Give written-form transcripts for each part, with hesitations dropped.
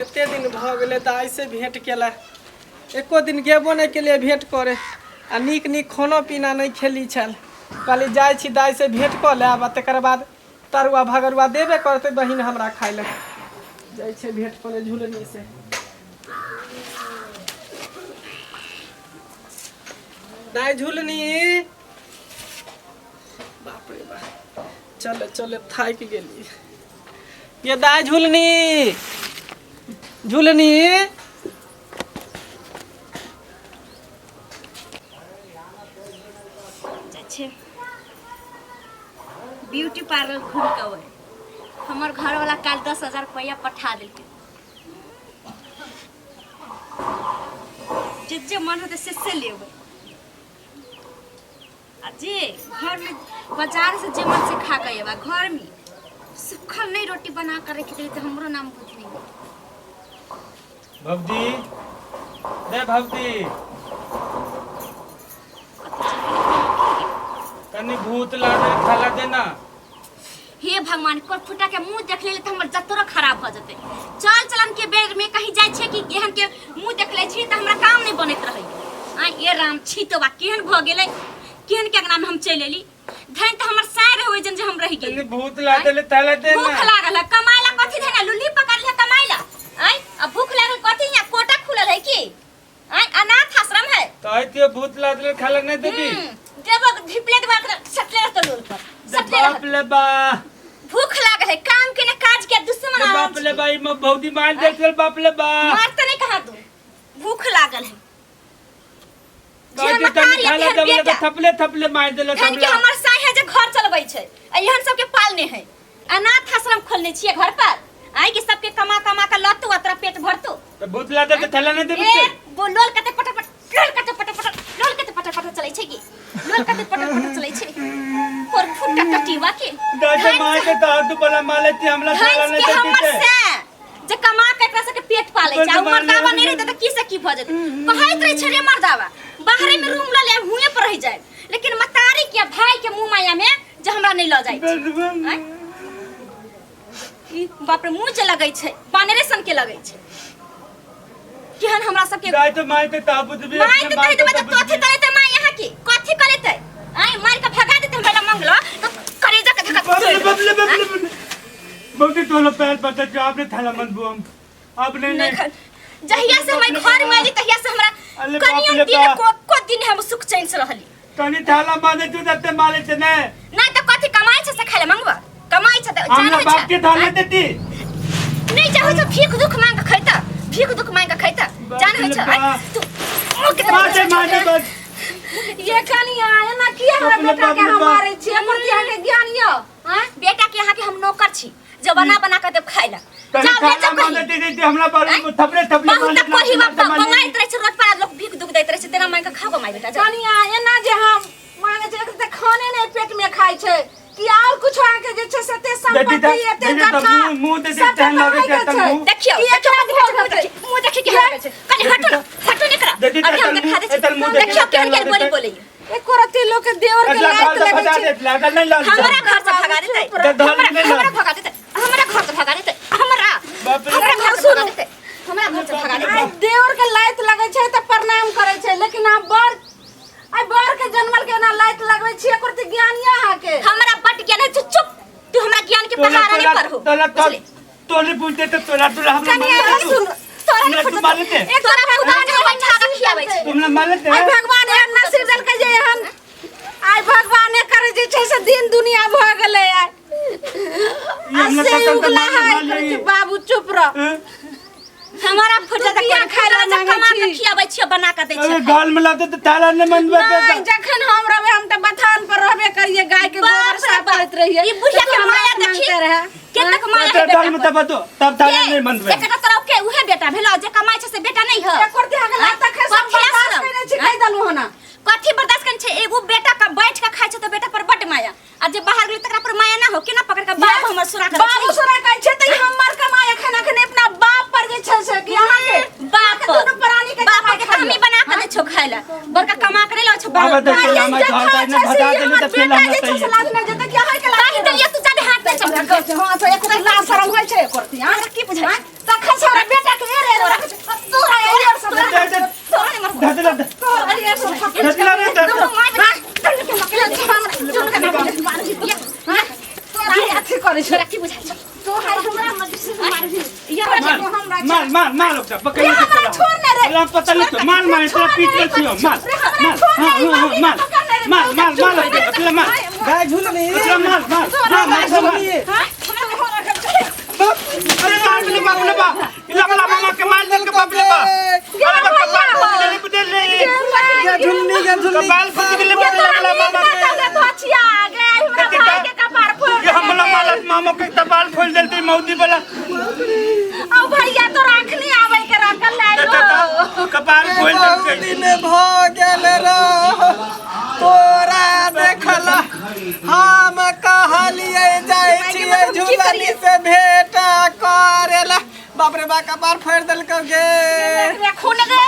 कते दिन भऽ गेलै दाइसँ भेँट केला, एको दिन गेबो नहि केलियै भेँट करे आ नीक नीक खानो पीना नहि खेली छल। कहली जाइ छी दाइसँ भेँट कऽ लेब आ तकर बाद तरुआ भगरुआ देबे करतै बहिन हमरा खाइ लए। जाइ छै भेँट करे झुलनीसँ। दाइ झुलनी, बाप रे बाप, चले चले थाकि गेली। ये दाइ झुलनी, झुलनी। अच्छे ब्यूटी पार्लर घूम के अबै। हमर घरवाला काल्हि 10,000 रुपैआ पठा देलकै। जे जे मन होतै से से लेबै आ जे घरमे बाजार से जे मन से खा के अयबा। घरमे सुखल नहीं रोटी बना कर रख देली तो हमरो नाम बुझनी। भौजी रे भौजी, कनी भूत ला दे खाला देना। हे भगवान, कोर फुटा के मुंह देख ले तो हमर जतरो खराब हो जते। चल चलन के बेर में कहीं जाय छे कि एहन के मुंह देख ले छी त हमरा काम नहीं बनैत रहै। आ ये राम छी तो बा केहन भ गेलै, केहन के अंगना में हम चलि एली। धन त हमर साय रहे ओइ जन जे हम रहि गेली। कनी भूत ला देले थाला देना। भूख लागल है कमाइला कथी धन लुल्ली पकड़ ले कमाइला। आय अब भूख लागल कथी, यहाँ कोटा खुलल है की? आय अनाथ आश्रम है? तो आइते भूत ला देले खाला नहीं देबी? देबो धिपले देबो एकरा सटले रहतो लोल पर सटले बाप रहत। ले बा, भूख लागल है काम के ने काज के दुश्मन ले बाप ले बा, ई म भौजी मार दे चल बाप ले बा। मारते नहीं कहा तू, भूख लागल है। कहते जे तनी मकारी खाला है, देबले बेटा। तो थपले थपले मार देले। धन के थपला हमर साई है जे घर चलबै छै आ एहन सबके पालने है। अनाथ आश्रम खोलने छियै घर पर आइ कि सबके कमा कमा के लतू आ तोरा पेट भरतू। तो भूत ला दे के थैला नहीं देबी? ए वो लोल कते पटापट, लोल कते पटापट, लोल कते पटापट चलै छै की, लोल कते पटापट चलै छै और फुटा कटीवा के दादा मार के तो तू बला मार लेती हमला थैला धन नहीं के देती हमर ते। से जे कमा के एकरा सबके पेट पालै छै आ बड़ मर्दावा नहि रहतै तऽ की से की भऽ जेतै। कहैत रहै छै रे मर्दावा बाहरे में रूम लऽ ले हुएं पर रहि जाए, लेकिन मतारी के भाई के मुँह माया में जे हमरा नहि लऽ जाइ छै। आँय? ई बाप रे, मुँह जे लगै छै बानरे सन के लगै छै। केहन हमरा सबके दाई तो मार के ता बुझबी। माय तऽ कहि देबै तऽ कथी करेतै माय यहाँ की कथी करेतै? आँय मारि के भगा देतै। हमरा मंगलो तऽ करेजा के धक्का बबले बबले बबले बबले बहुते तोलो पैर पकड़ के आपने थैला मन बुम अब नहीं नहीं नहीं। जहिया से हम घर में आली तहिया से हमरा अरे बाप कनियो रे दिन बाप। को को दिन हम सुख चैन से रहली। कनी थैला माने तू दत्ते मारे छे ने। नहीं तो कथी कमाई छै से खाले मंगवा कमाई छै त हमरा जान बाप के थाला देती। नहीं चाहो तो भीख दुख मांग के खैता, भीख दुख मांग के खैता जान होइ छै। बाप रे आँय, तू मुँह के मार दे मार दे बस। ये कनिया एना किया हमरा बाप रे बेटा के बाप रे हम बाप। मारै छी? एकर अहाँ के ज्ञान यऽ? आँय? बेटा के यहाँ के हम नौकर छी जे बना बना के देब खाइ ला। कनी जाओ ले थैला जाओ माने कहीं। दे दे हमरा पर आँय? थपले थपले बहुत मारे कोही लाते बाप मारे। मंगाइत रहै छै रोड पर लोग भीख दुख दैत रहै छै तेना मांगि के खाओ माय बेटा जाओ। कनिया एना जे हम मांगे छै एक तऽ खाने नहि पेट में खाइ छै कि और कुछ अहाँके जे छै से एते बेटी संपत्ति तऽ- एते बेटी तऽ जथा मुँह- मुँह दे दे, सबटा तेहन लगै छै तऽ तऽ अहाँके छै। मुँह। देखियौ कि देखियौ एकरा देखियौ भोग हेतै? मुँह देखियौ केहन लगै छै। कनि हटू ने, हटू ने एकरा। देखी अभी हम तऽ देखा दै छी। एतल मुँह देखी देखियौ तऽ केहन केहन केहन बोली लगै छै। बोलैया। एको रत्ती लोक के देवर के अगला लात घर से लगै भगा छै। देत लागल नहीं लाल हमरा घर से भगा देतै। तऽ धर हमरा नहि हमरा लाल। भगा देतै, हमरा घर से भगा देतै, हमरा बाप रे। हमरा घर से भगा देतै, हमरा घर से भगा देतै। आइ देवर के लात लगै छै तऽ प्रणाम करै छै, लेकिन अहाँ बड़ आइ बड़ के जनमल के एना लात लगबै छी, एको रत्ती ज्ञान यऽ अहाँके? हमरा बड ज्ञान है। चुप, तू हमरा ज्ञान के तोला पहाड़ा नहीं तोला पढ़ो। तोला बुझली? तोले पूछते तो तोला तोला हमरा कनिया मारले एना तू। सुन तोरा हमरा नहीं तू फुर्सत। मारले ते? एक तोरा खुदा के बैठा के खियाबै छै। तुमने मारले ते? आइ भगवान एहन नसीब देलकै जे एहन आइ भगवान एकर जे छै से दिन दुनिया भऽ गेलै आइ। ई आ हमरा से तखन तऽ उगला मारले हाय मारले। करै छै, बाबू चुप रह। हैं? हमारा फुर्सत तू किया खाय खाय ला कमा के मांगै छी? खियाबै छियै, बना के दै अरे छियै। गाल में लाते तो ताला नहीं मनबे नहीं, जखन हम रहबै हम तऽ बथान पर रहबे करिए, गाय के बाप गोबर रे साफ बाप। करैत रहिए। ई बुढ़िया तऽ के तू हमरा माया से देखी। मांगते रहे। के तक माया तो है दाल में बेटा तब तो तब ताला के? नहीं मनबे। एकटा तोरा के उहे बेटा भेलो जे कमाइ छै से बेटा नहीं है। एकर देह के लात खै सब कथी बर्दाश्त आश्रम? करै छी, कहि देलहुँ हन। कथी बर्दाश्त करै छै? एगो बेटा के बैठ के खाइ छै तऽ बेटा पर बड माया आ जे बाहर गेलै तकरा पर माया ना हो। केना पकड़ के बाप हमर सुरा करै बाबू छै? सोरा कहै छै तऽ ई हमर कमाई एखन एखन अपना बाप पर जे छै से कि अहाँके बाप अहाँके दुनू प्राणी के बाप कमाई के तऽ हमही बना के दै छौ खाइ लए, बड़का कमा के नहि लाबै छौ आब बाप। देखियौ हमर घर जथा दाइ ने छै से भगा ई देली हमर तऽ फेर बेटा हमरा जे छै से सही। लाज नहि जेतै कि अहाँके लाज कहि देलियै तू जादे हाथ नहि चमका। हँ, से एको लाज शरम होइ छै एकर? हमरा की बुझाइ छै? तखन से हमरा बेटा छै। मार मार मार ओकरा पकड़ रे के हमरा चला। छोड़ ने रे। ला पता नहीं तो मार मार तोरा पीट के छियो मार रे हमरा मार छोड़ ने, हाँ, ई हाँ, हाँ, बाबी मार पकड़ ने रे, मार बहुत मार चुप मार हो ओकरा जा। ओकरा मार गाय झुलनी ओकरा मार मार मार मार मार हाँ? अरे मार ले बाप ले बाप लगला मामा के मार दल के बाप ले बाप अरे बाप कपाल फूट गेलै बुझल रे गे झुलनी गे झुलनी कपाल फूट गेलै ये बुझल तोरा लगला नीक मामा ना के चौके धोछिया गे, हमरा कते भाई के कपार फोड़ ये हमला देलकै। मालत मामा के कपाल फोड़ देलते मौदी वाला औ भैया तोरा अखनी आबै के रखल लाइलो। कपाल फोड़ बहुत देलते दिन भ गेल रह तोरा देखल हम कहलिए जाइ छियै झुलनी से भेंट करेला। बाप रे बा कपार फोड़ देलकौ गे। रे खून गे,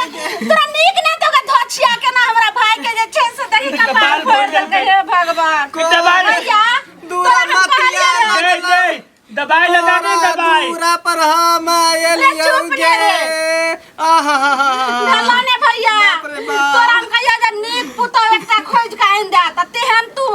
तोरा नीक ना तो धोछिया के ना हमरा भाई के जे छै से देखी कपार कपार फोड़ फोड़ देलकै। देलकै। हे भगवान दबाई भैया दूरा तोरा हम मतिया कहलियै दे दे दबाई लगा दे दबाई दूरा पर हम एलियौ चुप गे। ने आहा भेलो ने भैया बाप रे बाप। तोरा हम कहियो जे नीक पुतोह एकटा खोजि के आनि दे त तेहन तू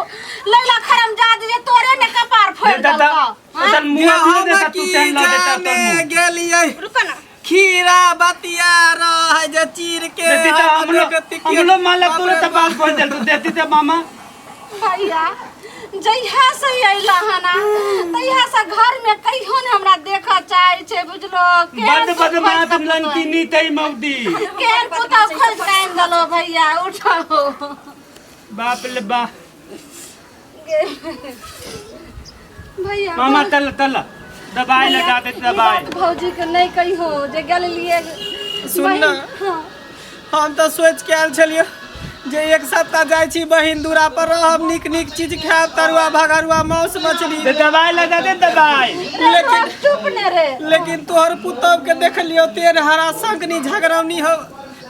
लैला खरम जा जे तोरे ने कपार फोड़ि दादा देलकौ। उधर मुंह हम अपने देखा तू की तेन ला देता तोर जाने मुंह गेलियै रुको ना खीरा बतिया रह जे चीर के देती तो हम हमलो देखती के- हमलो माला बाप तोरे रे कपाल फोड़ देलते देती ते मामा। भैया जहिया से अइला हना तहिया से घर में कहियो ने हमरा देखऽ चाहे छै बुझलो। केहन बद तू खोजि बदमाश कऽ पुतोह लंकी तई मौदी केहन पुतोह खोजि कऽ आनि देलहो भैया उठाओ। बाप ले बा भैया मामा तल तल दबाई लगा दे ई दबाई। बात भौजी के नहीं कहियो जे गेलिए। सुन ना। हाँ। हम तऽ सोचि के आयल छलियै जे एक सप्ताह जाइ छी बहिन दूरा पर रहब नीक नीक चीज खायब तरुआ भगरुआ मांस मछली दे दबाई लगा दे दबाई। लेकिन चुप ने रे। लेकिन तोहर पुतोह के देखलियो तेर हरा संकनी झगड़ौनी हो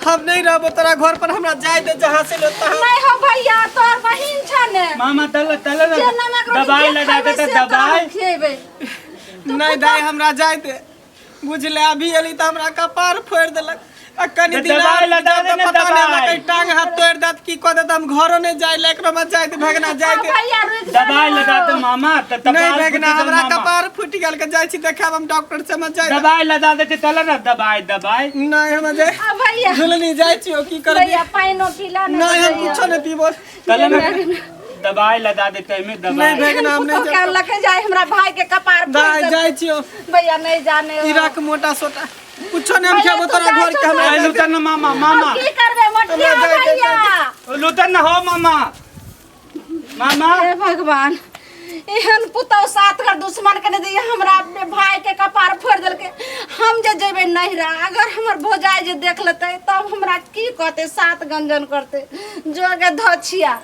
हम नहीं रहबो तोरा घर पर हमरा जाय दे जहाँ से लो तहाँ। नहीं हो भैया तोहर बहिन छ ने। मामा तल तल जे नमक रोटी दबाई जे लगा दे खैबै ते से तोरा दबाई। हम खिएबै। नहीं दाई हमरा जाय दे बुझले अभी एली तऽ हमरा कपार फोड़ि देलक आ कनी दे दिन दबाई आर लगा जायब दे तऽ ने पता नहीं हमरा दबाई। कहीं टांग हाथ तोड़ि देत की कऽ देत हम घरो नहीं जाय लायक हमरा जाय दे भगना जाय आ दे। भैया रुकि जा दबाई ने। लगा दे मामा त नहीं कपाल भगना फूट गेल हमरा मामा। कपार फूटि गेल के जाइ छी देखाब हम डॉक्टर से हमरा जाय दे। दबाई लगा दे ते तल ना दबाई दबाई। नहीं हमरा जाय आ भैया झुलनी जाइ छियो की करबी। भैया पानिओ पीला ने नहीं हम भैया। कुछो नहीं पीबो। तल ना दबाई लगा दे ते में नहीं दबाई। भगना हम नहीं पुतोह के जाब। लके जाय हमरा भाई के कपार फोड़ि दाइ देलकै। जाइ छियो भैया नहीं जाने हो। ई रख मोटा सोटा कुछो नहीं हम भैया, खेबो तू तोरा जाइ घर के छौ हमरा ए जाय दे। लुतन ना मामा मामा अब की करबे मोटिया हमरा जाय दे, भैया। लुतन ना हो मामा मामा। हे भगवान एहन पुतोह सात घर दुश्मन के नहीं दिए हमरा अपने भाई के कपार फोड़ देलकै। हम जे जेबै नैहरा अगर हमर भौजाई जे देख लेतै तब हमरा की कहतै सात गंजन करतै जोगे धोछिया।